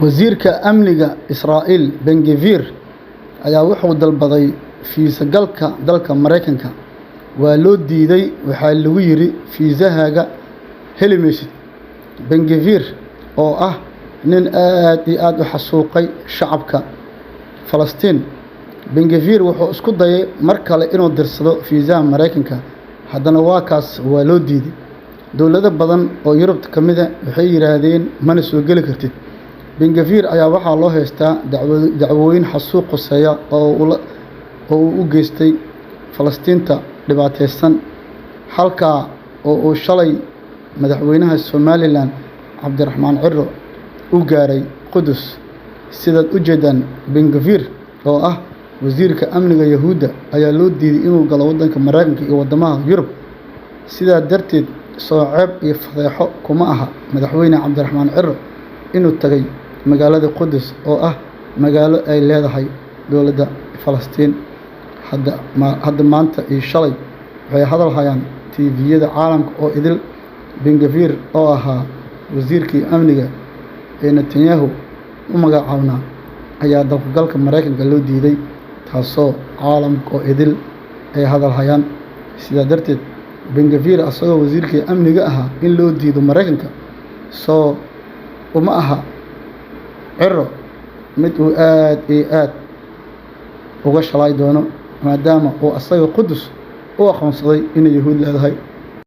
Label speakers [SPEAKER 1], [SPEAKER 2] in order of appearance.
[SPEAKER 1] Wasiirka amniga Israa'iil Ben Gvir ayaa wuxuu dalbaday fiisa galka dalka Maraykanka. Waa loo diiday. Waxaa lagu yiri, "Fiisahaaga heli maysid." Ben Gvir oo ah nin aad iyo aad u xasuuqay shacabka Falastiin. Ben Gvir wuxuu isku dayay mar kale inuu dirsado fiisaha Maraykanka, haddana waa kaas, waa loo diiday. Dowlado badan oo Yurubta ka mid ah waxay yidhaahdeen, "Mana soo geli kartid." Ben Gvir ayaa waxaa loo haystaa dacwooyin xasuuq quseeya oo uu u geystay Falastiinta dhibaateysan, halkaa oo uu shalay madaxweynaha Somaliland Cabdiraxmaan Ciro u gaaray Qudus. Sidaad u jeedaan, Ben Gvir oo ah wasiirka amniga Yahuudda ayaa loo diiday inuu galo waddanka Maraykanka iyo waddamaha Yurub. Sidaa darteed, soo ceeb iyo fadeexo kuma aha madaxweyne Cabdiraxmaan Ciro inuu tagay magaalada Qudus, oo ah magaalo ay leedahay dowladda Falastiin? Hadda maanta iyo shalay waxay hadal hayaan TV-yada caalamka oo idil. Ben Gvir oo ahaa wasiirkii amniga ee Netanyahu u magacaabnaa ayaa dalkugalka Maraykanka loo diiday, taasoo caalamka oo idil ay hadal hayaan. Sidaa darteed, Ben Gvir asagoo wasiirkii amniga ahaa in loo diido Maraykanka, soo uma aha Ciro mid uu aad iyo aad uga shalay doono, maadaama uu asaga Qudus u aqoonsaday inay Yahuud leedahay?